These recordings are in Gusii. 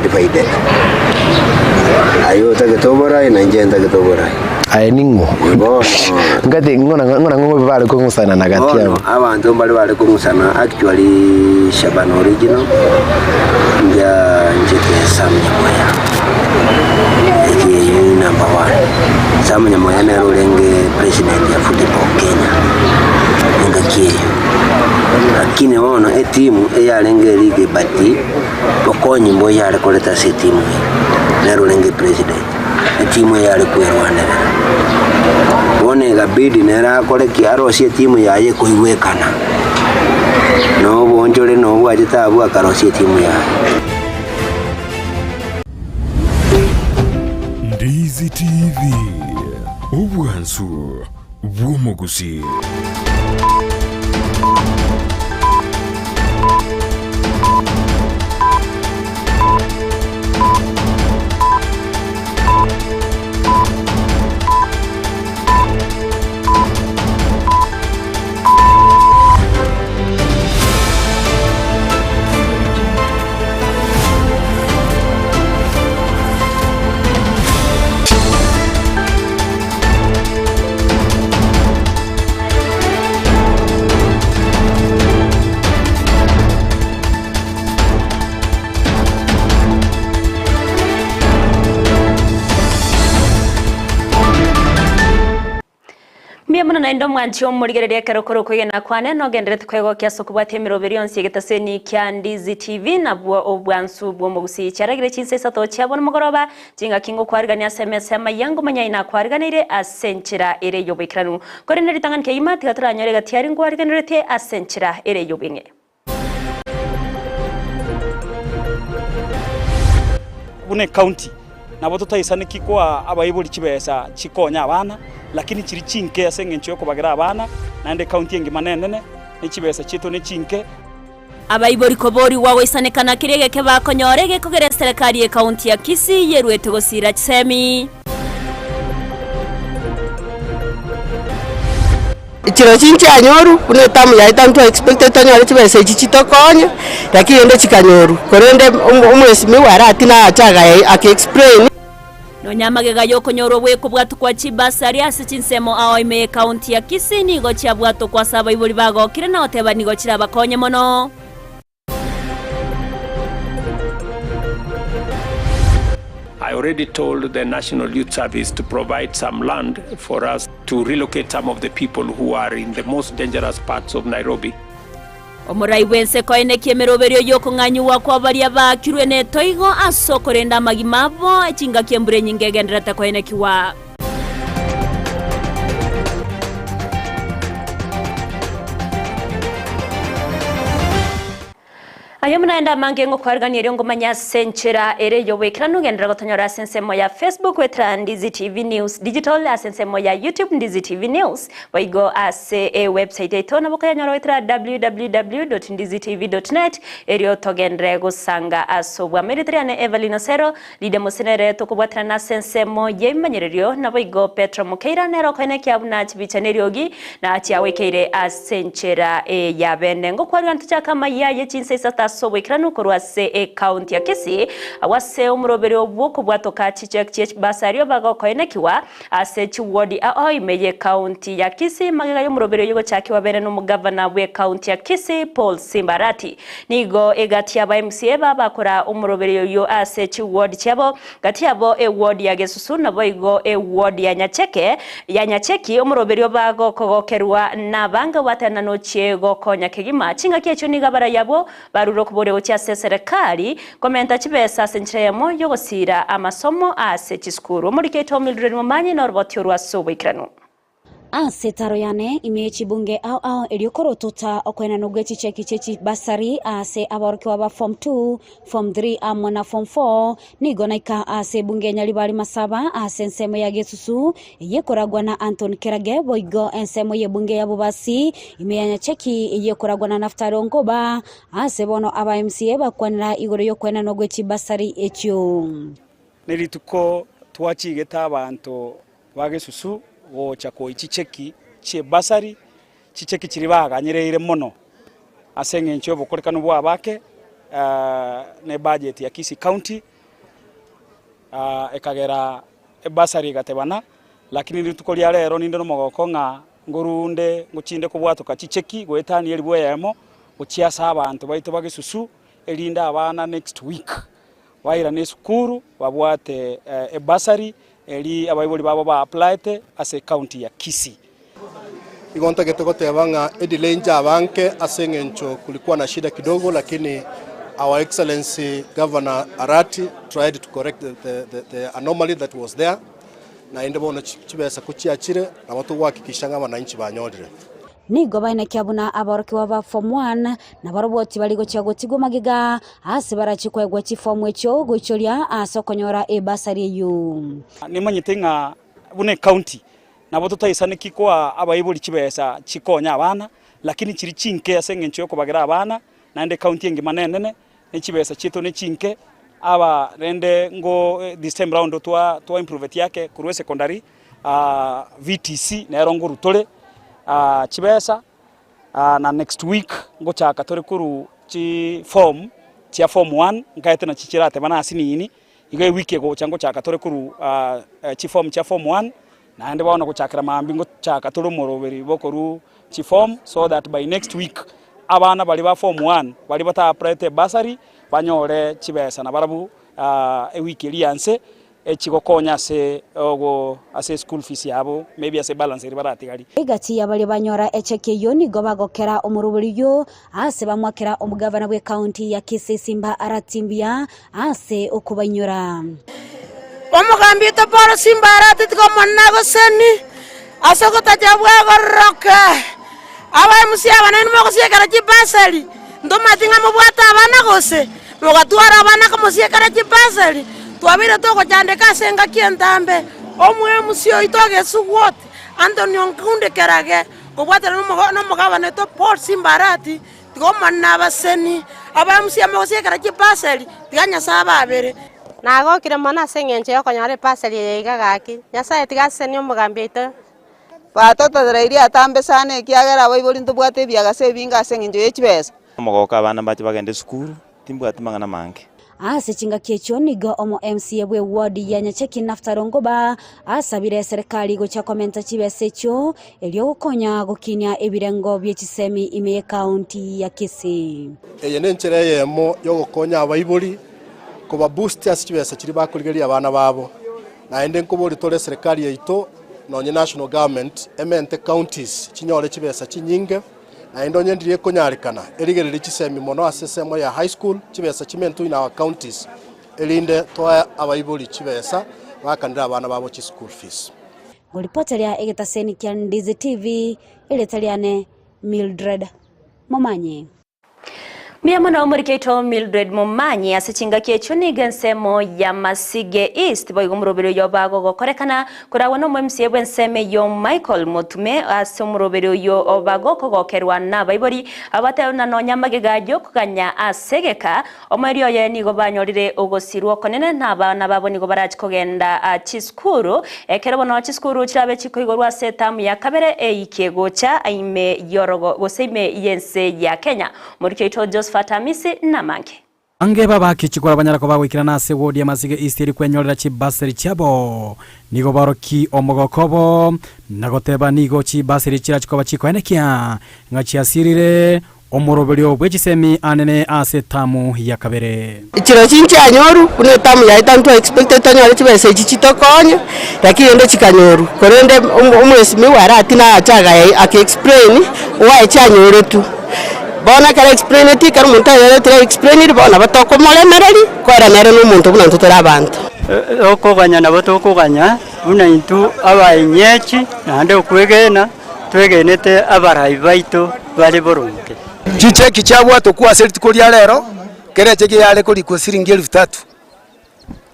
Divided. Aye otagete oborai na inche ntagete oborai. Aye ning'o? Bono Ngati ng'o na ng'o na ng'o bare kong'usana na gati bono yabo? abanto mbare bare kong'usana actually Shaban original inche nchete Sam Nyamweya eki eyio ni number one. Sam Nyamweya nere orenge president ya football Kenya engaki eyio. Lakini bono etimu eyarenge erige but Okonyi mboiyo are koreta ase etimu eye, nere orenge president, etimu eye are kwerwanerera. Bono egabidi nere akore ki? Arosie etimu yaye ekoigwekana, na oboonchore na obwachete abwo akarosia etimu yaye. Ndizi TV, obwansu bw'omogusii. Mbuya mono naende omwanchi omorigereria ekero okore okwegena kwane nogenderete kwegokia ase okobwatia emeroberi yonsi egetaseni kia Ndizi TV nabwo obwansu bw'omogusii. Chiaragire chinsa isato chia bono mogoroba Chingaki ngokwarigania ase emesa y'amayia ngomanya inakwariganeire ase enchera ere y'oboikeranu. Korende ritang'ani kegima tiga toranyore egati aria nkwariganeretie ase enchera ere y'obweng'e. Buna ecounty nabo totaisaneki koa abaibori chibesa chikonya abana, lakini chiri chinke ase eng'encho yokobagera abana, naende ecounty engima nenene, ne chibesa chiaito nechinke. Abaibori koborigwa goisanekana keria egeke bakonyora egekogera eserekari y'ekaunti ya Kisii yeruete gosiira chisemi. Chirochio nchianyorwa buna etamu yaye tari twa expected tonyore chibesa echi chitokonye, lakini rende chikanyorwa. Korende omo omwesimigwa aratina ache agae aka explain. Nonya amagega y'okonyorwa gw'ekobwatokwa chibasari ase chinsemo ao ime y'ekaunti ya Kisii nigo chiabwatokwa ase abaibori bagokire na goteba nigo chirabakonye mono. I already told the National Youth Service to provide some land for us to relocate some of the people who are in the most dangerous parts of Nairobi. Omorai bw'ense koenekia emeroberio y'okong'anyigwa kwa baria baakirwe netoigo ase okorenda amagima abo, chingaki embura enyinge egendererete koenekigwa. Aye buna ende amange ngokwarigania erio ngomanye ase enchera ere y'oboikeranu genderera gotonyora ase ensemo ya Facebook goetera Ndizi TV News Digital ase ensemo ya YouTube Ndizi TV News Boigo ase ewebsite yaito nabo okonyanyora goetera www.ndizitv.net erio togenderere gosanga ase obwamo. Erieta riane Evelyn Osero, Lydia Mose nere tokobwaterana ase ensemo y'ebimanyererio, naboigo Petro Mokeira nere okoenekia buna chibicha neriogi na chiagoikeire ase enchera ya bene. Ngokwarigana tochake amayia ye chinsa isato ase oboikeranu korwa ase ecounty ya Kisii agwo ase omoroberio bw'okobwatoka chichek chie chibasario bagokoenekigwa Ase chiwodi ao ime y'ekaunti ya Kisii magega y'omoroberio oyogochakigwa bene nomogavana bw'ekaunti ya Kisii Paul Simba Arati. Nigo egati y'aba MCA babakora omoroberio oyio ase chiwodi chiabo gati yabo ewodi ya Gesusu naboigo ewodi ya Nyacheke ya Nyacheki omoroberio bagokogokerwa nabange gwatenena nochie gokonya kegima chingaki echio nigo abarai abwo Barure okoboria gochia ase eserekari komenta chibesa ase enchera eyemo y'ogosiira amasomo ase chisukuru. Omoriki oito Mildred Momanyi noroboti orwo ase oboikeranu. Ase etaro yane ime ye chibunge ao ao erio korotota okoenanwa gwe chicheki chie chibasari ase aborokigwa ba form 2, form 3 amo na form 4 nigo naika ase ebunge ya Nyaribari Masaba ase ensemo ya Gesusu Eyio ekoragwa na Anthony Kerage, boigo ensemo y'ebunge ya Bobasi, ime ya Nyacheki, eyio ekoragwa na Naftali Onkoba, ase bono aba MCA bakwanera igoro y'okoenanwa gwe chibasari echio. Ne rituko twachigete abanto ba Gesusu gocha koyia chicheki chi'ebasari, chicheki chiria baganyereire mono ase engencho y'obokorekanu bw'abake. ne budget ya Kisii County, ekagera ebasari egatebana, lakini rituko ria rero ninde nomogoko ng'a ngorunde ngochinde kobwatoka chicheki goetania elifu eyemo gochia ase abanto baito ba Gesusu, erinde abana next week bairane esukuru babwate ebasari eri abaibori babo ba applyete ase ecounty ya Kisii. Igo ntagete goteba ng'a edelay nchaba nke ase eng'encho kulikuwa na shida kidogo lakini our excellency Governor Arati tried to correct the, the, the, the anomaly that was there naende bono chibesa kochiachire nabo togohakikisha ng'a abananchi banyorire. Nigo baenekia buna aborokigwa ba Form One nabarobwo tibari gochia gotigwa magega ase barachie koegwa chifomu echio goichoria ase okonyora ebasari eyio. Nimanyete ng'a buna ecounty nabo totaisaneki koa abaibori chibesa chikonya abana, lakini chiri chinke ase eng'encho yokobagera abana, naende ecounty engima nenene, ne chibesa chiaito ne chinke, aba rende ngo this time round twa twa improveti ake korwa esecondary, VTC nero nkorwa tore chibesa, na next week ngochaka tore korwa chiform chia form one, nkaete nachi chiratebana ase nini, igo ewiki egocha ngochaka tore korwa chiform chia form one, naende bono gochakera mambia ngochaka tore omoroberi bokorwa chiform so that by next week abana baria ba form one baria bata applyete ebursary banyore chibesa nabarabwo ewiki eria ya nse echigokonya ase ogo ase eschool fees yabo maybe ase ebalance eria baratigarie. Egati ya baria banyora echeki eyio nigo bagokera omorobori oyio ase bamwakera omogavana bw'ekaunti ya Kisii Simba Arati mbuya ase okobainyora. Omogambi oito Paulo Simba Arati tiga Omonene agoseni ase ogotacha bw'egororoke. Abaemusi abanene mogosiekera chibasari, ntomanyeti ng'a mobwate abana gose? Mogatwara abana komosiekera chibasari, twabeire togochandeka ase engaki entambe. Omoemusi oito agesugwa oti, Anthony Onkundi Kerage, kobwatana nomogabana oito Paul Simba Arati, tiga Omonene abaseni. Abaemusi aba mogosiekera chibasari, tiga Nyasae ababere. Nagokire mono ase engencho y'okonyora epasari eye iga gaki. Nyasae tiga asesenie omogambi oito. Batototereirie atambe sana ekiagera abaibori ntobwate ebiagasa ebinge ase engencho ye chibesa. Omogoko abana mbache bagende esukuru, timbwati mang'ana mange. Ase chingaki echio nigo omo MCA bwe ward ya Nyacheki Naftali Ongoba asabire eserekari gochia komenta chibesa echio erio gokonya gokinia ebirengo bie chisemi ime ye county ya Kisii. Eye nenchera eyemo yogokonya abaibori koba boost ase chibesa chiria bakorigereria abana babo. Naende nkobori tore eserekari yaito nonye national government emente counties chinyore chibesa chinyinge naende onye ndiri ekonyarekana erigererie chisemi mono ase esemo ya high school chibesa chimentwe in our counties erinde toe abaibori chibesa bakanere abana babo chi school fees. Ngoripoteria egetaseni kia Ndizi TV, erieta riane Mildred Momanyi. Mbuya mono omoriki oito Mildred Momanyi ase chingaki echio nigo ensemo ya Masige East boigo omoroberi oyo bagogokorekana koragwa na omo-MCA bw'ensemo eyio Michael Motume ase omoroberi oyo bagokogokerwa nabaibori abatebe buna nonya amagega yokoganya ase egeka omoerio oye nigo banyorire ogosirwa okonene na abana babo nigo barachi kogenda chisukuru ekero bono chisukuru chirabe chikoigorwa ase etamu ya kabere eikie gocha ime yorogo gose ime y'ense ya Kenya. Omoriki oito Josephat Amisi namange. Ange babaki chikura banyara koba goikerana ase ward ya Masige East eri kwenyorera chibasari chiabo. Nigo baoroki omogoko obo na goteba nigo chibasari chirachi koba chikoenekia ng'a chiasirire omoroberio bwe chisemi anene ase etamu ya kabere. Chiro chinchianyorwa buna etamu yaye tari twa expected tonyore chibesa echi chitokonye, lakini rende chikanyorwa. Korende omwesimigwa aratina ache agaya aka explain why chianyoretwe. Bono ekero explaineti ekero omonto anyoretire a explainiri bono nabo tokomoremereria, kore nere na omonto buna intwe tore abanto. Okoganya nabo tokoganya buna intwe abaenyechi naende okwegena twegenete abarai baito bare boronge. Chicheki chiabwatwa kwa ase rituko ria rero, kera echeki yare korikwa siringi elfu tatu,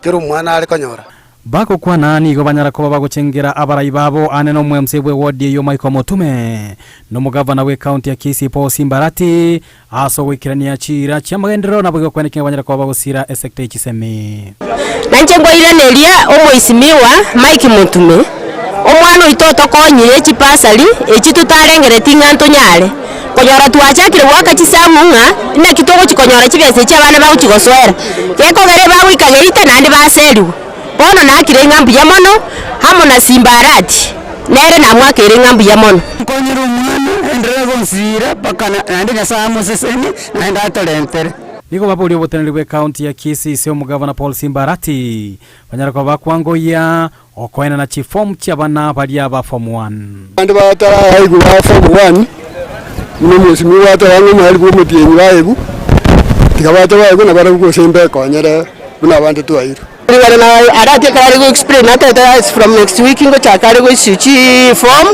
kera omwana are konyora. Bagokwana nigo banyara koba bagochengera abarai babo ane nomo-MCA bw'ewodi eyio Michael Motume, na omogavana bw'ecounty ya Kisii Paul Simbarati ase ogoikerania chiira chi'amagenderero naboigo kweneki ng'a banyare koba bagosira esecta ye chisemi. Nainche nkoiraneria omoisimiwa Mike Mutume, omwana oito otokonyire chibasari echi totarengereti ng'a ntonyare. Konyora twachakire goaka chisamu ng'a inaki togochi konyora chibesa echi abana bagochi gosoera, gekogera ebagoika geita naende baserigwe. Bono nakire ng'a mbuya mono, amo na Simba Arati, nere namwakeire ng'a mbuya mono. Nkonyere omwana, enderere gonsira mpaka naende Nyasae amosesenie, naende atorentere. Nigo baboria oboteneneri bw'ecounty ya Kisii ase omogavana Paul Simba Arati banyare koba bakwangoyia okoenana chiform chi'abana baria ba form one. Abande bataraigwa ba form one, buna omwesimigwa gwateba ng'a omwarimu bwa omotienyi baegwa, tiga bache baegwe nabarabwo gose mbekonyere buna abande twairwe. Koreng'ana na Arati ekero are go explain atebete as from next week ngochaka are go issue chiform,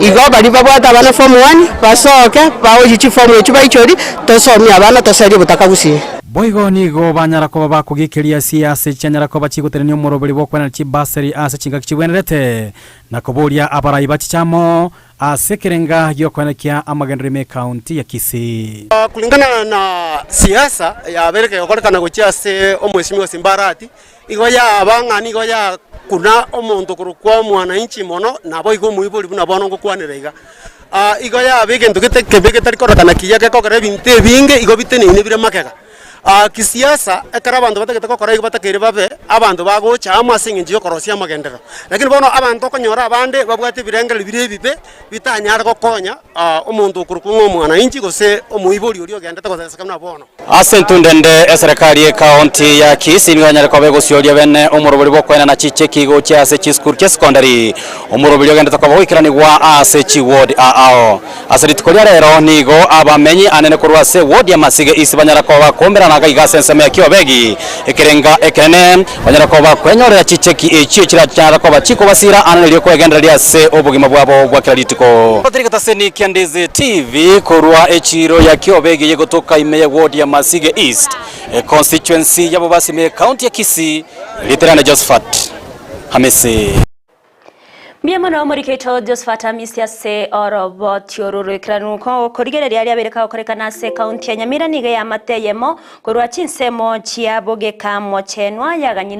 igo baria babwate abana form one basoke baochie chiform echio baichorie tosomie abana toserie obotaka gusii. Boigo nigo banyara koba bakogekeria siasa chianyara koba chigotenenia omoroberi bw'okwenana chibasari ase chingaki chibwenerete, na koboria abarai ba chichamo ase ekerenga gi'okoenekia amagenderero ime ekaunti ya Kisii. Kulingana na siasa yabeire kegokorekana gochia ase omwesimigwa Simba Arati, igo yaba ng'a nigo yakuna omonto korokwa omwananchi mono, naboigo omoibori buna bono ngokwanera iga. Igo yaba egento gete kebe getari kororekana kiya gekogera ebinto ebinge igo biteneine bire magega. Kisiasa, ekero abanto batagete gokora igo batakeire babe abanto bagocha amo ase eng'encho y'okorosia amagenderero. Lakini bono abanto okonyora abande babwate ebirengererio bire ebibe, bitanyare gokonya omonto okorokwa ng'a omwananchi gose omoibori oria ogendete goseseka buna bono. Ase entunda ende, eserekari y'ekaonti ya Kisii nigo yanyare koba egosioria bene omorobori bw'okoenana chicheki gochia ase chisukuru chia secondary, omorobori ogendete koba goikeranigwa ase chiward ao. Ase rituko ria rero nigo abamenyi anene korwa ase eward ya Masige East banyara koba bakoumberana gaiga ase ensemo ya Kiobegi ekerenga ekenene, banyara koba bakwenyorera chicheki echio chiranyare koba chikobasira anene erio kwegendereria ase obogima bwabo bwa kera rituko. Patrick Taseni, Kiandizi TV, korwa echiiro ya Kiobegi eye gotoka ime ye ward ya Masige East, econstituency ya Bobasi ime ye county ya Kisii, Riterane Josephat Hamisi. Mbuya mono omorikeito Josephat Amisi ase oroboti oru roikeranu korigereria aria abeire kagokorekana ase ekaunti ya Nyamira nigo eamate eyemo korwa chinsemo chia Bogeka Mochenwa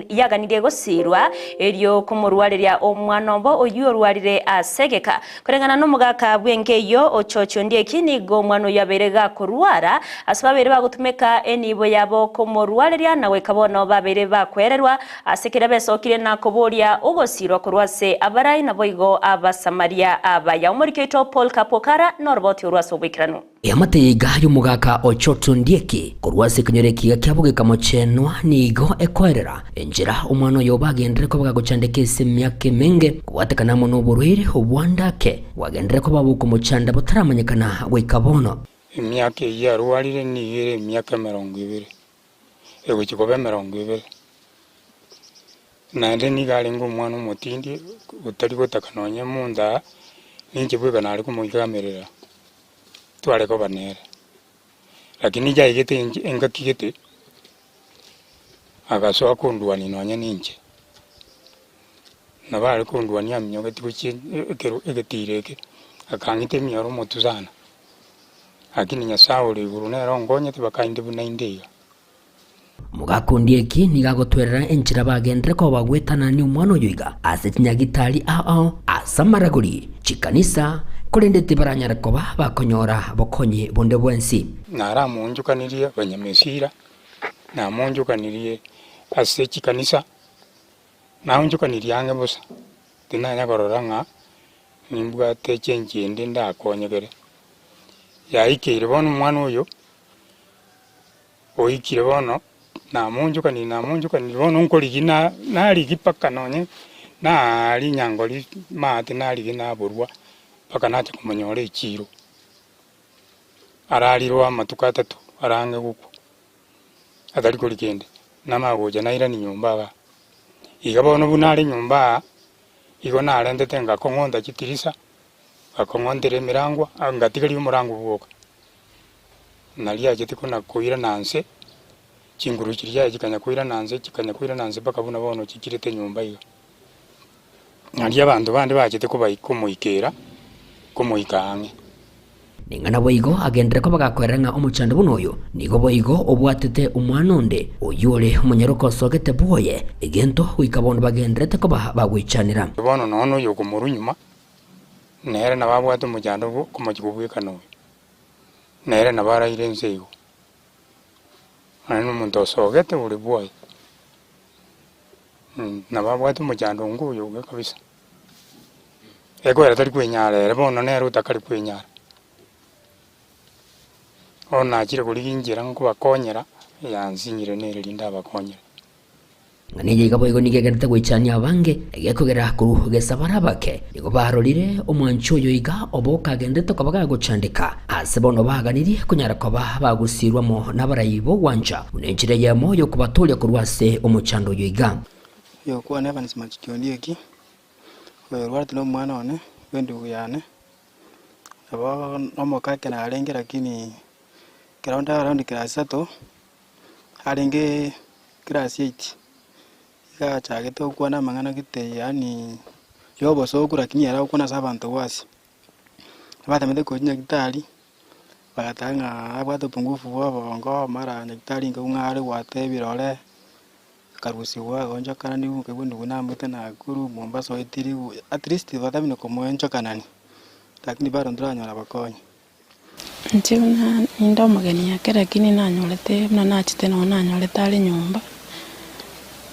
yaganirie gosirwa erio komorwareria omwana obo oyio orwarire ase egeka. Koreng'ana nomogaka bw'enka eyio Ochochi Ondieki nigo omwana oyio abeire gakorwara ase babeire bagotumeka enibo yabo komorwareria na goika bono babeire bakwererwa Ase keria besokire na koboria ogosirwa korwa ase abarai naboigo Abasamaria abaya. Omoriki oito Paul Kapokara noroboti orwo ase oboikeranu. Eamate yaiga y'omogaka o Choto Ndieki korwa ase ekenyoro ekiga kia Bogeka Mochenwa nigo ekoerera enchera omwana oyo bagenderere koba gagochandeka ase emiaka emenge kobwatekana amo noborwaire obwandake bwagenderere koba bokomochanda botaramanyekana goika bono. Emiaka eyio arwarire nigo ere emiaka emerongo ebere. egochia koba emerongo ebere. Naende nigo arenge omwana omotindi, otari gotaka nonye omonto aa, ninche bweka nare komoikamerera, tware koba nere. Lakini yaigete inche engaki gete, agasoa kondwania nonye ninche. Nabo are kondwania aminyogeti gochia ekero egetiro eke, akang'ita emioro omotwe sana. Lakini Nyasae ore igoro nere onkonyete bakainde buna inde iga. Mogakundi eki nigo agotwerera enchera bagenderere koba bagwetanania omwana oyo iga ase chinyagitari ao ao, ase amaragori, chikanisa, korende tibaranyare koba bakonyora bokonyi bonde bwensi. Naramoonchokanirie abanyamesira, namoonchokanirie ase chikanisa, naonchokanirie ang'e bosa, tinanya korora ng'a nimbwate chenchi ende ndakonyegere. Yaikeire bono omwana oyo, oikire bono, namoonchokanirie namoonchokanirie bono nkorigia na narigia mpaka nonye naria nyangori maate narigia naborwa, mpaka nacha komonyora echiro. Ararirwe amatuko atato, arange gokwa, atari koria kende, namanya gocha nairania nyomba igaa. Iga bono buna are nyomba aa, igo narentete ngakong'onta chitirisa, ngakong'ontera emerangwa, ngatigaria omorango bwoka. Naria achete kona koirana nse, chinguru chiria chiaye chikanya koirana nse, chikanya koirana nse mpaka buna bono chichirete nyomba iga. Nario abanto bande bachete kobai komoikera, komoika ang'e. Ning'ana boigo agenderere koba gakoerera ng'a omochando buna oyo nigo boigo obwatete omwana onde, oyio ore omonyaroka osogete bwoye, egento goika bono bagendererete koba bagwechanera. Bono nonya oyo okomorwa nyuma, nere nabo abwate omochando bw'okomochia kobwekana oyo. Nere nabo araire ense igo. Nonya na omonto osogete ore bwoye, nabo abwate omochando onga oyo obe kabisa. Ekwera tari kwenyara ere bono nere otakari kwenyara. Bono nachire korigia inchera nkobakonyera, yansinyire nere rinde abakonyere. Ng'a eye iga boigo nigo egenderete goichania abange, egekogera korwa gesabara abake nigo barorire omwanchi oyo iga obo okagenderete koba gagochandeka, ase bono baganirie konyara koba bagosirwa amo nabarai b'ogwancha buna enchera eyemo y'okobatooria korwa ase omochando oyo iga. Oyokwana Evans Machuki Ondieki, oyorwarete na omwana one bw'endugu yane, nabo nomokake narenge lakini ekero onde around class isato, arenge class eight, iga achagete gokwana amang'ana gete yaani ya obosoku lakini ere agokwana ase abanto gwasi. Batemete koyia nyagetari, bagateba ng'a abwate upungufu bwa obongo mara nyagetari nkaigwa ng'a are goata ebirore, akarusiwa agonchokananiwa nkaigwa ndugu namoete Nakuru, Mombasa oetiriwu, at least batamire komoenchokanani, lakini bado ntoranyora bokonyi. Inche buna ninde omogeni ake lakini nanyorete buna nachete nonye nanyorete are nyomba,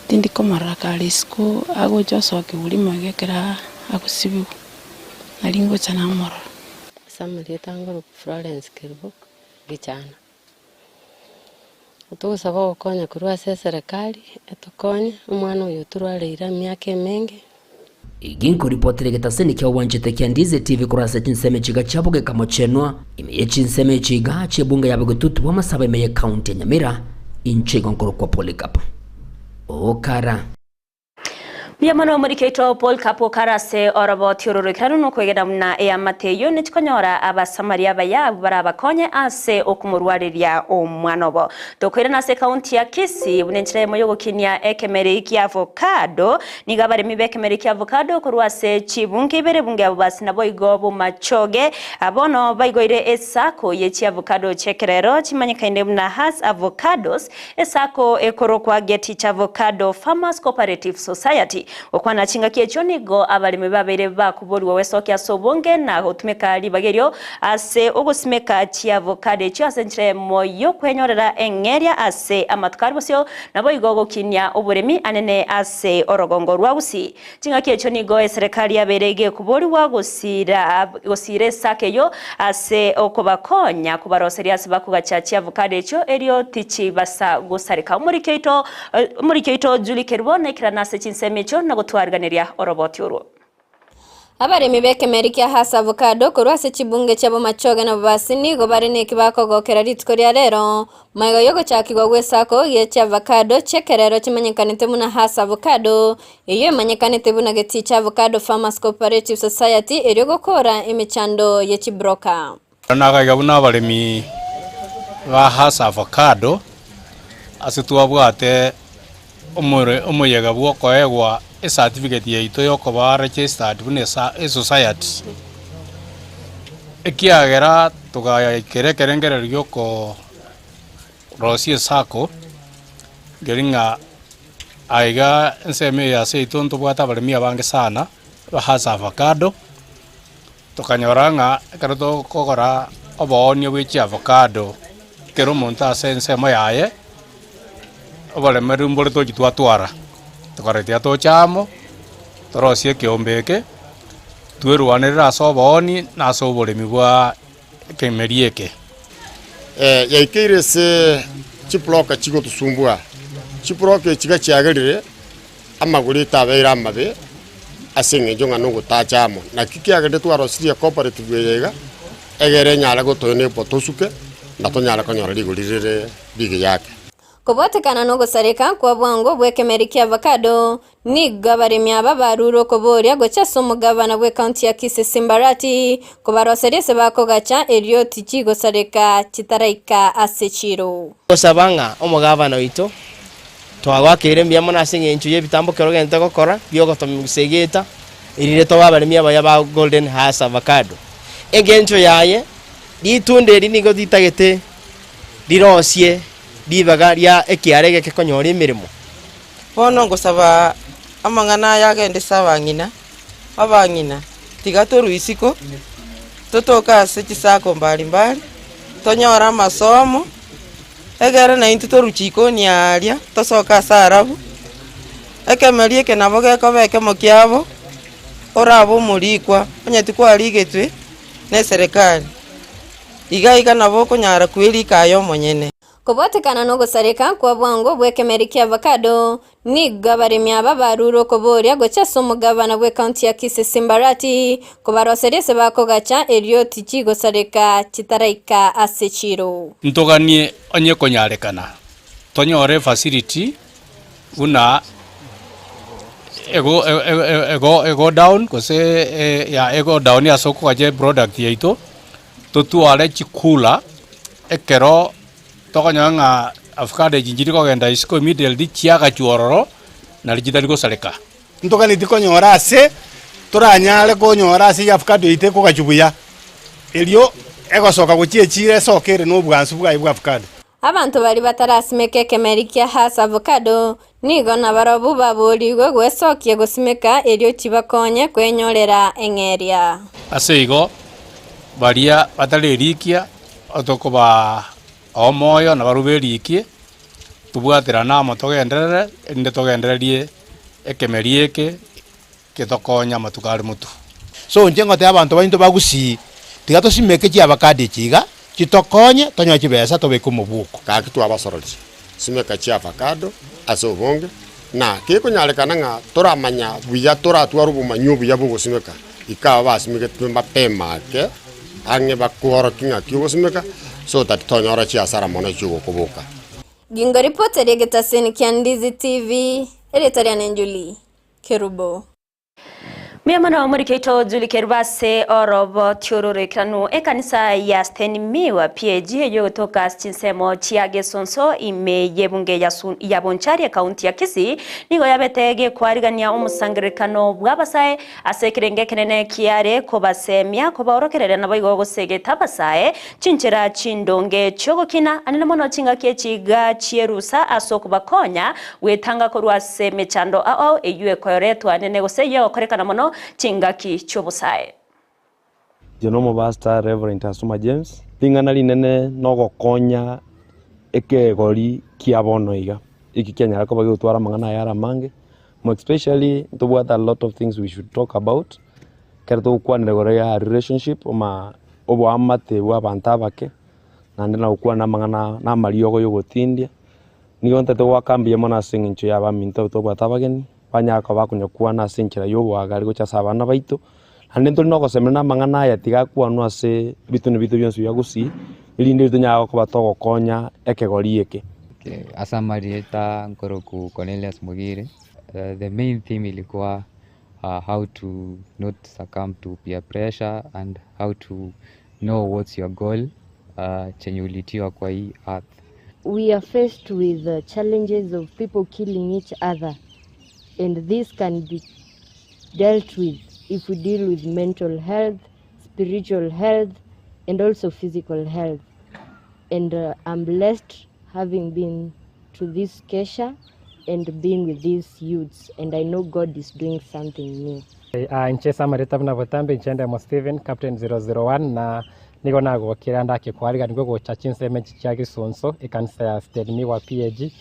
tindi komorora kare isiko agocha osokiwa rimo iga ekero agosibiwa, nari ngocha namorora. Ase amarieta ngoroku Florence Kerubo Gichana. Togosaba ogokonya korwa ase eserekari, etokonye, omwana oyo otorwareire emiaka emenge. Ginkoripotera egetaseni kia obwanchete kia Ndizi TV korwa ase chinsemo echiga chia Bogeka Mochenwa, ime ye chinsemo echiga chi'ebunge ya Bogetutu bw'amasabo ime ye county ya Nyamira, inche igo nkorokwa Polycarp Okara. Mbuya mono omoriki oito Polycarp Okara ase oroboti oro roikeranu nokwegena buna eamate eyio nechikonyora Abasamaria abaya abwo barabakonye ase okomorwareria omwana obo. Tokoirana ase ekaunti ya Kisii buna enchera eyemo yogokinia ekemeri kia avocado Nigo abaremi b'ekemeri kia avocado korwa ase chibunge ibere bunge abo basi naboigo bomachoge. Bono baigoire esako ye chiavocado chi'ekerero chimanyekaine buna Hass Avocados, esako ekorokwa Getich Avocado Farmers Cooperative Society. Gokwana chingaki echio nigo abaremi babeire bakoborigwa gwesokia ase obonge na gotumeka ribaga erio ase ogosimeka chiavocado echio ase enchera eyemo y'okwenyorera eng'eria ase amatuko aria bosio Naboigo gokinia oboremi anene ase orogongo rwa Gusii. Chingaki echio nigo eserekari yabeire gekoborigwa gosiira gosiira esaka eyio ase okobakonya kobaroseria ase bakogacha chiavocado echio erio tichibasa gosareka. Omoriki oito Omoriki oito Julie Kerubo naikerana ase chinsemo echio na gotwariganeria oroboti orwo. Abaremi b'ekemeri kia Hass Avocado korwa ase chibunge chia Bomachoge na Bobasi nigo bare neki bakogokera rituko ria rero, magega y'ogochakigwa gw'esako gie chiavocado chi'ekerero chimanyekanete buna Hass Avocado, eyio emanyekanete buna Geticha Avocado Farmers Cooperative Society erio gokora emechando ye chibroka. Nagaiga buna abaremi ba Hass Avocado ase twabwate omore omoyega bw'okoegwa ecertificate yaito yokoba registered buna esa esociety, ekiagera togaikera ekerengererio giokoo rosia esacco, nkeri ng'a aiga ensemo eye ase yaito ntobwate abaremi abange sana ba Hass Avocado. Tokanyora ng'a ekero tokogora oboonia bwe chiavocado, kera omonto ase ensemo yaye, oboremereria mbore tochi twatwara, tokarora tiga toche amo, torosie ekeombe eke, twerwanerere ase oboonia na ase oboremi bwa ekemeri eke. Yaikeire ase chibroka chigotosumbua, chibroka echi gachiagerire. Amagoro etabeire amabe ase engencho ng'a nogotacha amo. Naki kiagerire twarosirie ecooperative eye iga, egere enyare gotoenebwa tosuke, na tonyare konyora rigori rire rigiya ake. Kobwatekana nogosareka kwa bwango bw'ekemeri kia avocado, nigo abaremi aba barure okoboria gochia ase omogabana bw'ecounty ya Kisii Simbarati kobaroseria ase bakogacha erio tichigosareka chitaraika ase chiro. Gosaba ng'a omogabana oito Twagoakeire mbuya mono ase engencho y'ebitambo kera ogente gokora bi'ogotomigisa egeeta, erinde tobe abaremi abaya ba Golden Hass Avocado. Engencho yaye, ritunda eri nigo ritagete rirosie ribaga ria ekiara egeke konyora emeremo. Bono ngosaba amang'ana aya agende ase abang'ina, abang'ina, tiga torwe isiko, totoke ase chisako mbari mbari. Tonyore amasomo, egere naintwe torwe chikoni aaria, tosoke ase arabu, ekemeri eke nabo gekoba ekemo kiabo, orabe omorikwa, onye tikwarigetwe na eserekari, iga iga nabo okonyara kwerika aye omonyene. Kobwatekana nogosareka kwa bwango bw'ekemeri kia avocado, nigo abaremi aba barure okoboria gochia ase omogabana bw'ecounty ya Kisii Simba Arati kobaroseria ase bakogacha erio tichigosareka chitaraika ase chiro. Ntoganie onye konyarekana tonyore efacility buna ego ego egodown gose ya egodown ase okogacha eproduct yaito, totware chicooler ekero tokonyora ng'a avocado echi nchiri kogenda isiko immediately chiagachwa ororo nari chitari gosareka. Ntoganetie konyora ase toranyare konyora ase avocado yaito ekogachwa buya, erio egosoka gochia echiro esoke ere na obwansu bwaye bwa avocado. Abanto baria batarasimeka ekemeri kia Hass avocado nigo nabarobwo baboorigwe gwesokia gosimeka erio chibakonye kwenyorera eng'eria. Ase igo, baria batarerikia otokobaa omoyo na barabwo berikie, tobwaterane amo togenderere, erinde togendererie ekemeri eke getokonye amatuko are motwe. So inche ngotebia abanto bainto ba Gusii, tiga tosimeke chiavacado echi iga, chitokonye tonyore chibesa tobeke omobuko. Gaki twabasororia, simeka chiavacado ase obonge, na kekonyarekana ng'a toramanya buya toratware obomanyi obuya bw'ogosimeka, ika aba basimegetwe mapema ake, ang'e bakworokie ng'aki ogosimeka, so that tonyora chiasara mono chiogokoboka. Gingoripoteria egetaseni kia Ndizi TV, erieta riane Julie Kerubo. Mbuya mono morikeito Julie Kerubo ase oroboti oro roikeranu ekanisa ya Sten Miwa PAG eyio egotoka ase chinsemo chia Gesonso ime y'ebunge ya Su- ya Bonchari ekaunti ya Kisii nigo yabete gekwarigania omosangererekano bw'abasae ase ekerengo ekenene kiare kobasemia kobaorokereria naboigo gosegeta abasae chinchera chindonge chi'ogokina anene mono chingaki echi iga chi'erusa ase okobakonya Gwetanga korwa ase emechando ao eyio ekoretwa anene gose eyio egokorekana mono chingaki chi'obosae. Inche nomopastor Reverend Asuma James, ring'ana rinene nogokonya ekegori kia bono iga, eki kianyara koba gegotwara amang'ana aya are amange, more especially ntobwate a lot of things we should talk about, ekero togokwanera igoro ya relationship ama oboamate bwa abanto abake, naende na gokwana amang'ana na amariogo ya ogotindia. Nigo ntagete goaka mbuya mono ase eng'encho y'abaminto abwo tobwate abageni, banyare koba bakonyakwana ase enchera y'oboagare gocha ase abana baito, naende ntori na ogosemeria na amang'ana aya tiga akwanwe ase ebitone biaito bionsi bia gusii, erinde tonyare koba togokonya ekegori eke. Ase amarieta nkoroku Cornelius Mogire, the main theme ilikuwa how to not succumb to peer pressure and how to know what's your goal chenye uliitiwa kwa hii earth. We are faced with the challenges of people killing each other and this can be dealt with if we deal with mental health, spiritual health and also physical health. And I'm blessed having been to this Kesha and being with these youths and I know God is doing something new. Inche ase amareta buna botambe inche Ndemo Stephen, Captain 001 na nigo nagokire ande ake kwariganigwe gocha chinsemo echi chia Gisunsu, ekanisa ya Sten Miwa PAG,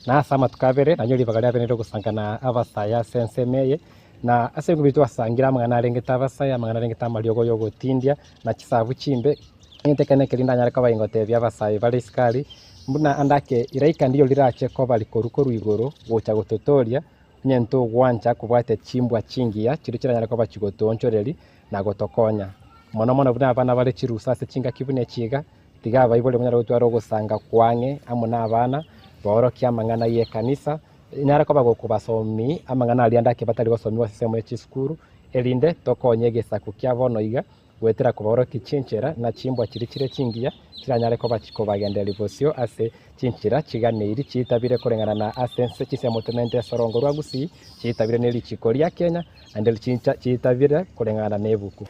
na ase amatuko abere nanyore ribaga riabe nere ogosanga na abasae ase ensemo eye, na ase eng'encho twasangire amang'ana arengete abasae, amang'ana arengete amariogo ya ogotindia, na chisabu chimbe, egento ekene ekeri ndanyare koba ingotebia abasae bare isiko aria, buna ande ake iraika ndiyo rirache koba rikoru korwa igoro gocha gototoria, onye ntogwancha kobwatia chimbwa chingiya chiria chiranyare koba chigotoonchoreria na gotokonya. Mono mono buna abana bare chirusa ase chingaki buna echi iga, tiga abaibori banyare gotwara ogosanga kwang'e amo na abana, baorokie amang'ana y'ekanisa, enyare koba gokobasomia amang'ana aria ande ake batari gosomiwa ase ensemo ye chisukuru, erinde tokonye egesaku kia bono iga, goetera kobaorokia chinchera na chimbwa chiria chire chingiya, chiranyare koba chikobagendereria bosio ase chinchera chiganeiri chiitabire koreng'ana na ase ense chinsemo tomente ase orongo rwa Gusii, chiitabire ne richiko ria Kenya, naende chincha chiitabire koreng'ana na ebuku.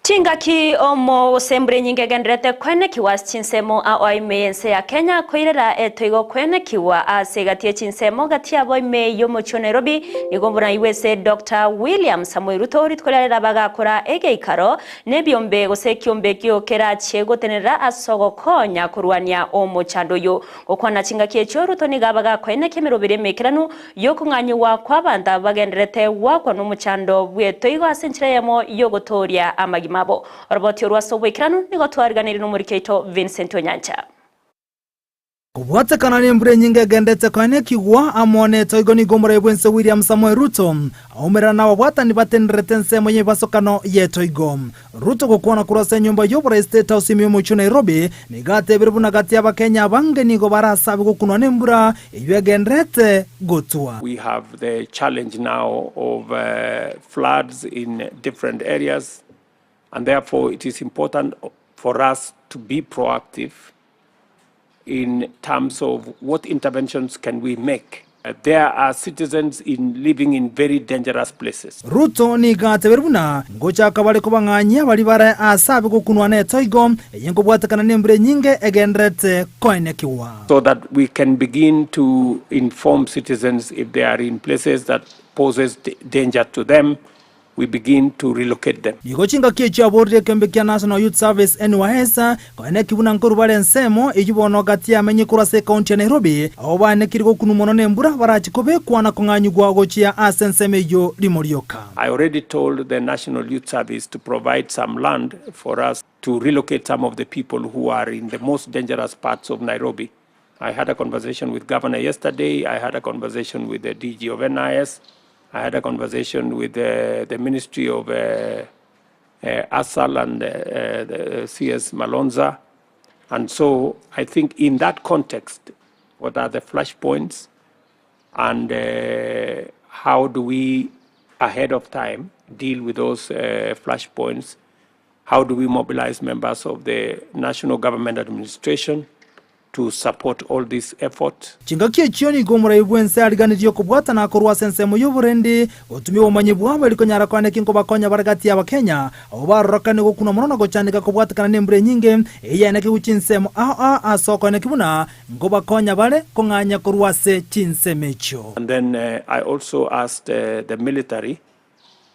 Chingaki omo gose embura enyinge egendererete koenekiwa ase chinsemo ao ime y'ense ya Kenya koirera etoigo koenekiwa ase egati ye chinsemo gati yabo ime y'omochie o Nairobi nigo omorai ase Doctor William Samoei Ruto rituko riarero abagakora egeikaro nebiombe gose ekiombe ekio kerachie gotenerera ase ogokonya korwania omochando oyo. Gokwana chingaki echio Ruto nigo abagakoenekia emeroberi emekeranu Y'okong'anyigwa kw'abanto aba bagendererete goakwa nomochando bw'etoigo ase enchera eyemo y'ogotooria amagima abo. Oroboti orwo ase oboikeranu nigo twariganirie nomoriki oito Vincent Onyancha. Kobwatekana nembura enyinge egendete koenekigwa amo netoigo nigo omorai bw'ense William Samoei Ruto aumerana nababwatani batenererete ensemo y'emebasokano y'etoigo. Ruto gokwana korwa ase enyomba y'oborai State House ime y'omochie o Nairobi, nigo atebire buna gati y'Abakenya abange nigo barasabe gokunwa nembura eyio egendererete gotwa. We have the challenge now of floods in different areas and therefore it is important for us to be proactive in terms of what interventions can we make. There are citizens in living in very dangerous places. Ruto nigo atebire buna ngochaka bare kobang'anyia baria bare aase abe gokunwa netoigo, eye nkobwatekana nembura enyinge egendererete koenekigwa. So that we can begin to inform citizens if they are in places that poses danger to them, we begin to relocate them. Nigo chingaki echio aborire ekeombe kia National Youth Service, NYS, koeneki buna nkorwa bare ensemo eyio bono gati yamenye korwa ase ekaunti ya Nairobi, abwo baenekire gokunwa mono nembura barachie kobekwa na kong'anyigwa gochia ase ensemo eyio rimo rioka. I already told the National Youth Service to provide some land for us to relocate some of the people who are in the most dangerous parts of Nairobi. I had a conversation with Governor yesterday. I had a conversation with the DG of NIS. I had a conversation with the, the Ministry of uh, uh, ASAL and uh, the CS Malonza. And so I think in that context, what are the flashpoints and uh, how do we, ahead of time, deal with those uh, flashpoints? How do we mobilize members of the national government administration to support all this effort? Chingaki echio nigo omorai bw'ense ariganirie okobwatana korwa ase ensemo y'oborendi, gotumia obomanyi bwabo eri konyara koaneka inkobakonya bare gati y'Abakenya, abwo barorokane gokunwa mono na gochandeka kobwatekana nembura enyinge eyaenekigwe chinsemo ao ao ase okoeneki buna nkobakonya bare kong'anya korwa ase chinsemo echio. And then I also asked the military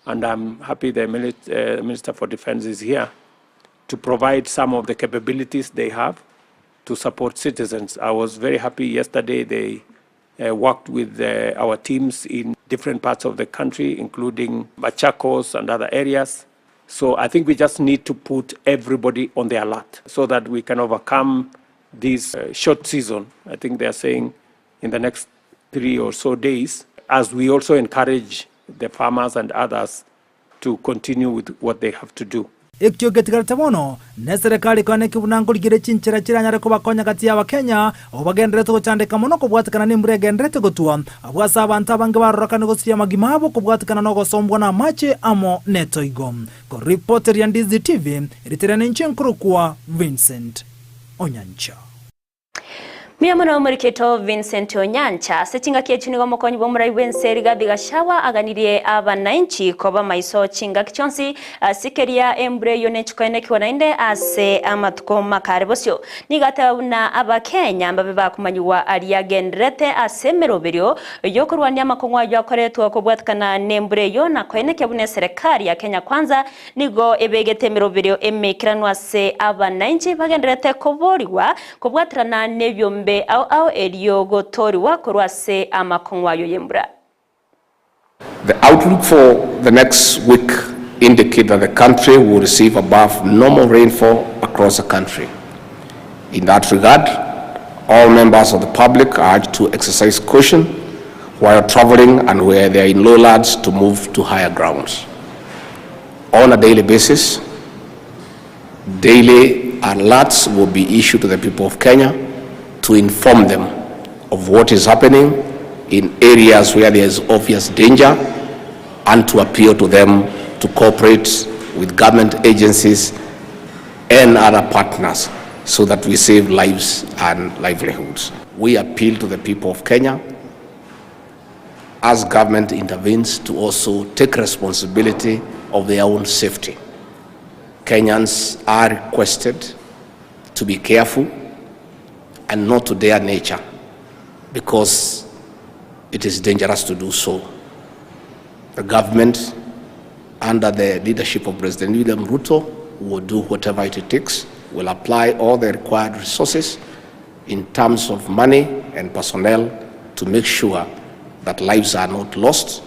and I'm happy the Minister for Defense is here to provide some of the capabilities they have to support citizens. I was very happy yesterday they uh, worked with uh, our teams in different parts of the country, including Machakos and other areas. So I think we just need to put everybody on the alert so that we can overcome this uh, short season. I think they are saying in the next three or so days, as we also encourage the farmers and others to continue with what they have to do. Ekio getigarete bono neserekari koeneki buna nkorigereria chinchera chiranyare kobakonya gati y'Abakenya abwo bagendererete gochandeka mono kobwatekana nembura egendererete gotwa abwo ase abanto abange barorokane gosiria amagima abo kobwatekana nogosombwa namache amo netoigo. Koripoteria Ndizi TV, ritere ninche nkorokwa Vincent Onyancha. Mbuya mono omoriketo Vincent Onyancha. Ase chingaki echio nigo omokonyi bw'omorai bw'ense Rigathi Gachagua aganirie abanainchi koba maiso chingaki chionsi ase keria embura eyio nechikoenekigwa naende ase amatuko makare bosio. Nigo ateba buna Abakenya mbabe bakomanyigwa aria agendererete ase emeroberio y'okorwania amakong'u ayio akoretwa kobwatikana nembura eyio na koenekia buna eserekari ya Kenya Kwanza Nigo ebegete emeroberio emeikeranu ase abanainchi bagendererete koboorigwa kobwaterana nebiombe ao ao erio gotoorigwa korwa ase amakong'u ayo y'embura. The outlook for the next week indicate that the country will receive above normal rainfall across the country. In that regard, all members of the public are urged to exercise caution while traveling and where they are in lowlands to move to higher grounds. On a daily basis, daily alerts will be issued to the people of Kenya to inform them of what is happening in areas where there is obvious danger and to appeal to them to cooperate with government agencies and other partners so that we save lives and livelihoods. We appeal to the people of Kenya as government intervenes to also take responsibility of their own safety. Kenyans are requested to be careful and not to dare nature because it is dangerous to do so. The government, under the leadership of President William Ruto, will do whatever it takes, will apply all the required resources in terms of money and personnel to make sure that lives are not lost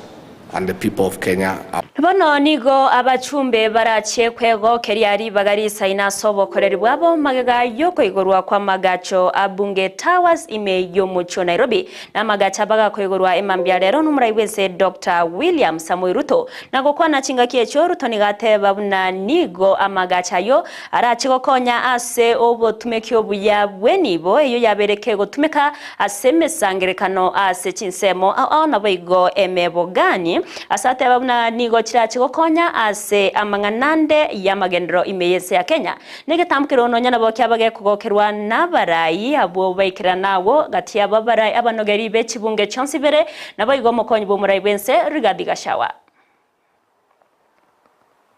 and the people of Kenya are Bono nigo abachumbe barachie kwegokeria ribaga risaina ase obokoreri bwabo magega y'okoigorwa kwa amagacho a Bunge Towers ime y'omochie o Nairobi na amagacho abagakoigorwa emambia rero n'omorai bwense Dr William Samoei Ruto. Na gokwana chingaki echio Ruto nigo ateba buna nigo amagacho ayio arache gokonya ase obotumeki obuya bw'enibo eyio yabeire kegotumeka ase emesangerekano ase chinsemo ao ao naboigo emebogani ase ateba buna nigo chirache gokonya ase amang'ana ande y'amagenderero ime y'ense ya Kenya. Negetambo nonya nabo kiaba gekogokerwa n'abarai abwo baikerana agwo gati yabo abarai abanogeri b'echibunge chionsi ibere naboigo omokonyi bw'omorai bw'ense Rigathi Gachagua.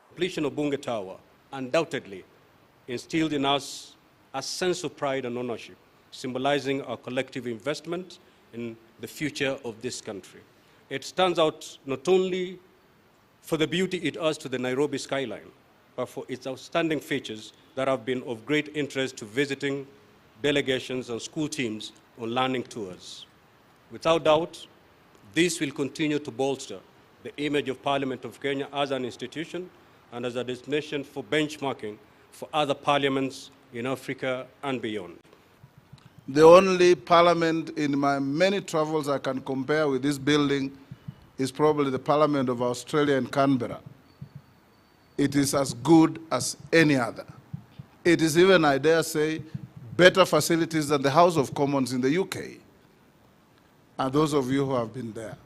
Completion of Bunge Tower undoubtedly instilled in us a sense of pride and ownership, symbolizing our collective investment in the future of this country. It stands out not only for the beauty it adds to the Nairobi skyline, but for its outstanding features that have been of great interest to visiting delegations and school teams on learning tours. Without doubt, this will continue to bolster the image of Parliament of Kenya as an institution and as a destination for benchmarking for other parliaments in Africa and beyond. The only parliament in my many travels I can compare with this building is probably the Parliament of Australia in Canberra. It is as good as any other. It is even, I dare say, better facilities than the House of Commons in the UK. And those of you who have been there.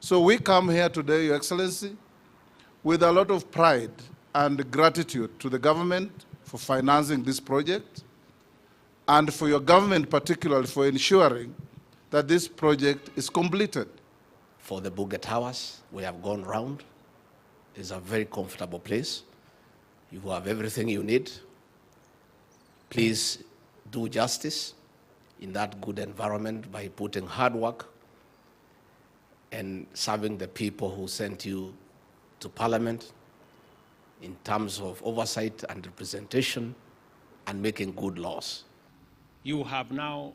So we come here today, Your Excellency, with a lot of pride and gratitude to the government for financing this project and for your government particularly for ensuring that this project is completed. For the Bunge Towers, we have gone round. It's a very comfortable place. You have everything you need. Please do justice in that good environment by putting hard work and serving the people who sent you to parliament in terms of oversight and representation and making good laws. You have now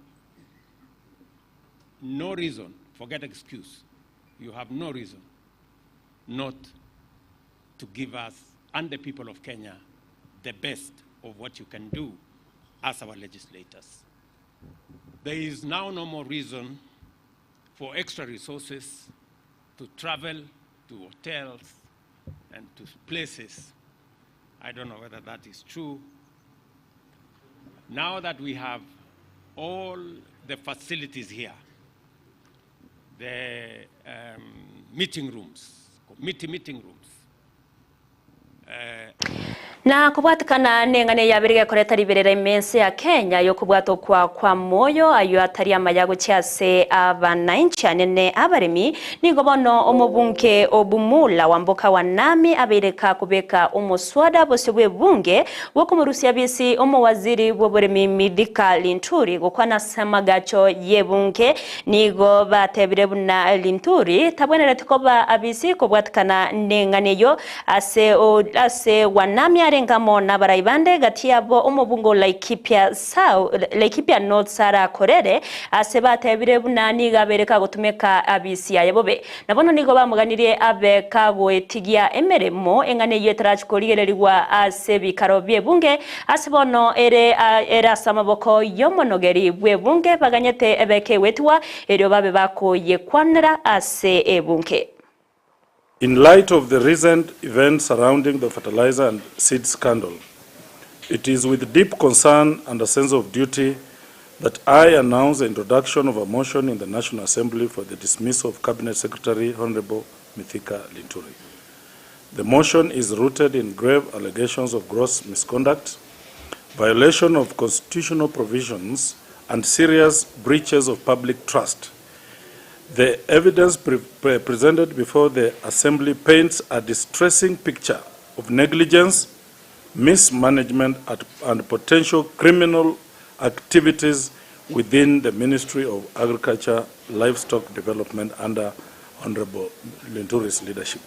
no reason, forget excuse, you have no reason not to give us and the people of Kenya the best of what you can do as our legislators. There is now no more reason for extra resources to travel to hotels and to places. I don't know whether that is true. Now that we have all the facilities here, the meeting rooms, committee meeting rooms, Na kobwatikana neng'ane yabere gekoreta riberera imense ya Kenya yokobwata okwa kwa moyo ayo atari amaya gochia ase abananchi anene abaremi nigo bono omobunge obumula wamboka wanami abereka kubeka omoswada bose bw'ebunge bwokomurusia bisi omowaziri bw'oboremi Mithika Linturi gokwana samagacho y'ebunge nigo batebire buna Linturi tabwenerete koba abisi kobwatikana neng'ane eyo ase ase wanami arengamo n'abarai bande gati yabo omobungo Laikipia South Laikipia North Sara Korere ase batebire buna niga abereka gotumeka abisi aye bobe nabono nigo bamuganirie abe kagoetigia emeremo eng'ane eyo etarachikorigererigwa ase bikaro by'ebunge ase bono ere ere ase amaboko y'omonogeri bw'ebunge baganyete ebeke wetwa erio babe bakoyekwanera ase ebunge. In light of the recent events surrounding the fertilizer and seed scandal, it is with deep concern and a sense of duty that I announce the introduction of a motion in the National Assembly for the dismissal of Cabinet Secretary Honorable Mithika Linturi. The motion is rooted in grave allegations of gross misconduct, violation of constitutional provisions, and serious breaches of public trust. The evidence presented before the Assembly paints a distressing picture of negligence, mismanagement and potential criminal activities within the Ministry of Agriculture, Livestock Development under Honorable Linturi's leadership.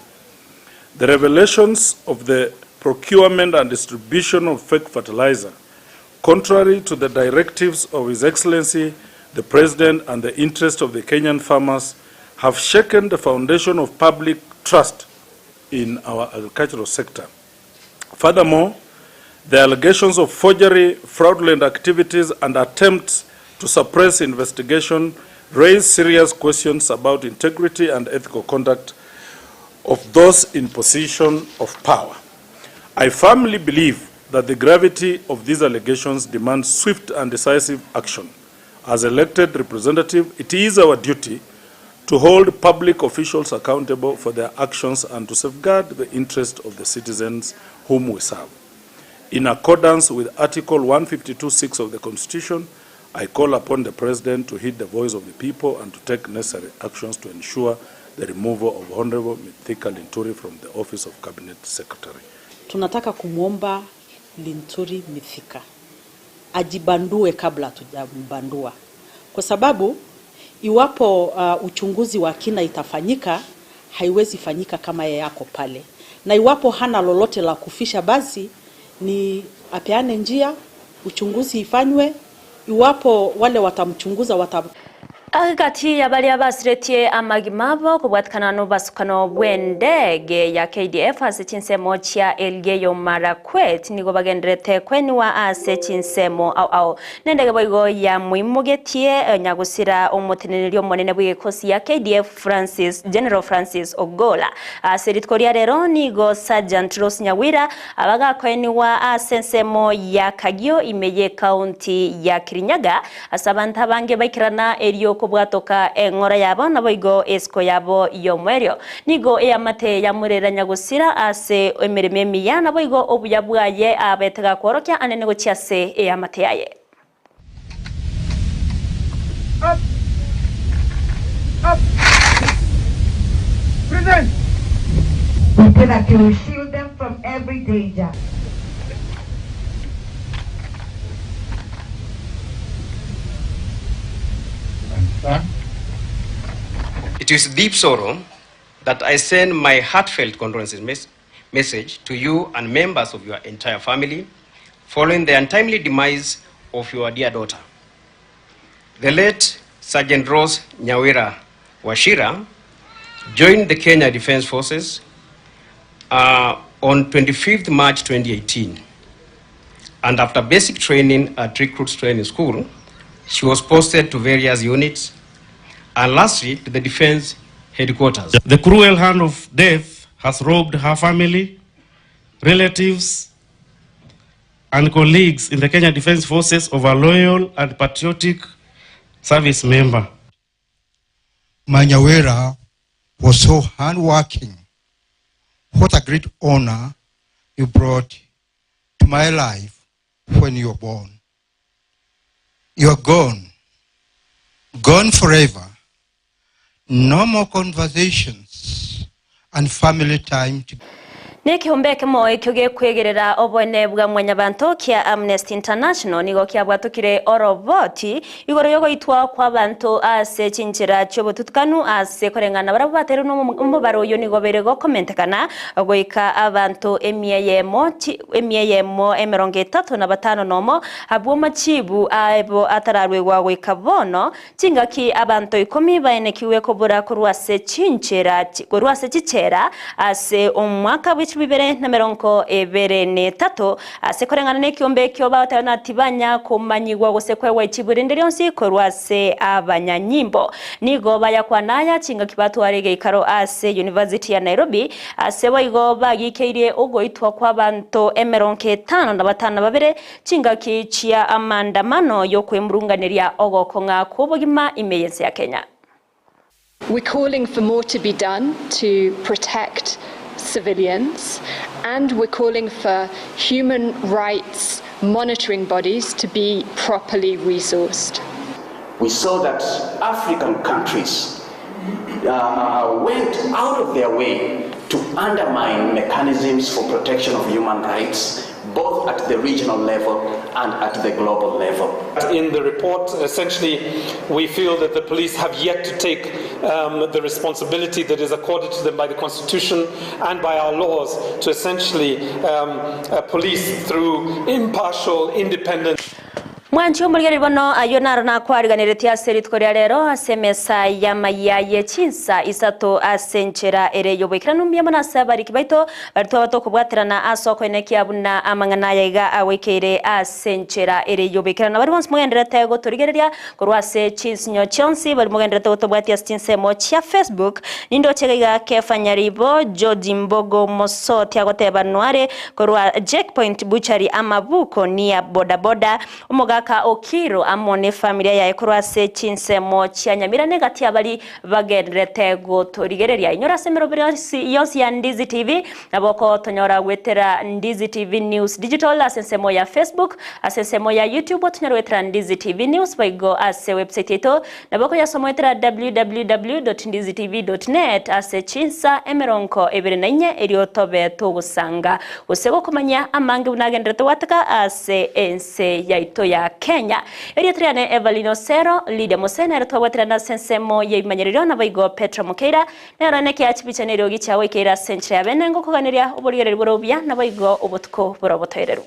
The revelations of the procurement and distribution of fake fertilizer, contrary to the directives of His Excellency the President and the interest of the Kenyan farmers, have shaken the foundation of public trust in our agricultural sector. Furthermore, the allegations of forgery, fraudulent activities, and attempts to suppress investigation raise serious questions about integrity and ethical conduct of those in position of power. I firmly believe that the gravity of these allegations demands swift and decisive action. As elected representative, it is our duty to hold public officials accountable for their actions and to safeguard the interest of the citizens whom we serve. In accordance with Article 152.6 of the Constitution, I call upon the President to heed the voice of the people and to take necessary actions to ensure the removal of Honorable Mithika Linturi from the office of Cabinet Secretary. Tunataka kumwomba Linturi Mithika ajibandue kabla hatujambandua, kwa sababu iwapo uchunguzi wa kina itafanyika, haiwezi fanyika kama yeye yako pale, na iwapo hana lolote la kufisha, basi ni apeane njia, uchunguzi ifanywe. Iwapo wale watamchunguza wata Agati ya baria basiretie amagima abo kobwatikana n'obasukano bw'endege ya KDF ase chinsemo chia Elgeyo Marakwet nigo bagenderete kweniwa ase chinsemo au au nendege boigo ya muimugetie nyagusira omoteneneri omonene bw'egekosi ya KDF Francis General Francis Ogola ase rituko ria rero nigo Sergeant Rose Nyawira abagakweniwa ase ensemo ya Kagio imeye county ya Kirinyaga ase abantu abange baikirana erio kobwatoka eng'ora yabo naboigo esiko yabo yomwerio nigo eyamate yamurera nyagusira ase emirimo emiya naboigo obuya bwaye abetega kworokia anene gochia ase eyamate yaye. Up. Up. Present. We pray that you will shield them from every danger. It is deep sorrow that I send my heartfelt condolences message to you and members of your entire family following the untimely demise of your dear daughter. The late Sergeant Rose Nyawira Wachira joined the Kenya Defence Forces on 25th March 2018, and after basic training at Recruits Training School, she was posted to various units and lastly to the Defense Headquarters. The cruel hand of death has robbed her family, relatives, and colleagues in the Kenya Defense Forces of a loyal and patriotic service member. Manyawira was so hardworking. What a great honor you brought to my life when you were born. You are gone, gone forever. No more conversations and family time together. Nä kä hombe kĩmwe kĩo gĩkwĩgĩrĩra obwene bwa mwanyabanto kia Amnesty International nigo kĩabwatũkire oroboti igũrũ yogoitwa kwa bantu ase chinchera chiobotutukanu ase koreng'ana barabwo baterwe na omobaro oyo nigo bere gokomentekana goika abantu emia yemo emerongo etato na batano nomo abwo machibu abo atararwegwa goika bono chingaki abantu 10 baenekiwe kobura korwa ase chinchera korwa ase chichera ase omwaka 2023 ase koreng'ana n'ekiombe ekio bagotebanati tibanya komanyigwa gose kwewa echiburinde rionsi korwa ase abanyanyimbo nigo bayakwanaya chingaki batware geikaro ase University ya Nairobi ase boigo bagikeirie ogoitwa kwa banto emerongo etano na batano babere chingaki chia amandamano yokwemurunganeria ogokong'a kw'obogima ime y'ense ya Kenya. We're calling for more to be done to protect civilians, and we're calling for human rights monitoring bodies to be properly resourced. We saw that African countries went out of their way to undermine mechanisms for protection of human rights, both at the regional level and at the global level. In the report, essentially, we feel that the police have yet to take um, the responsibility that is accorded to them by the Constitution and by our laws to essentially um, uh, police through impartial, independent. Mwanche omorigereria bono ayio naro nakwariganeretie ase rituko ria rero ase emesa y'amayia ye chinsa isato ase enchera ere y'oboikeranu mbuya mono ase abariki baito baria twaba tokobwaterana ase okoenekia buna amang'ana aya iga agoikeire ase enchera ere y'oboikeranu. Baria bonsi mogendererete gotorigereria korwa ase chinsinyo chionsi baria mogendererete gotobwatia ase chinsemo chia Facebook nindoche iga iga Kefa Nyaribo, George Mbogo Mosoti agoteba noare korwa Jackpoint Butchery Amabuko near Bodaboda Omogaka Okiro amo nefamilia yaye korwa ase chinsemo chia Nyamira negati abari bagendererete gotorigereria. Inyora ase emeroberi yonsi ya Ndizi TV nabo okotonyora goetera Ndizi TV News Digital ase ensemo ya Facebook, ase ensemo ya YouTube otonyore goetera Ndizi TV News boigo ase website yaito nabo okoyasoma goetera www.ndizitv.net ase chinsa emerongo ebere na inye erio tobe togosanga gose gokomanya amange buna agenderete gwateka ase ense yaito ya Kenya. Erieta riane Evelyn Osero, Lydia Mose nere twabwaterana ase ensemo y'ebimanyererio naboigo Petro Mokeira nero nekiaa chibicha neriogi chiagoikeire ase enchera ya bene ngokoganeria oborigereria bore obuya naboigo obotuko bore obotoereru.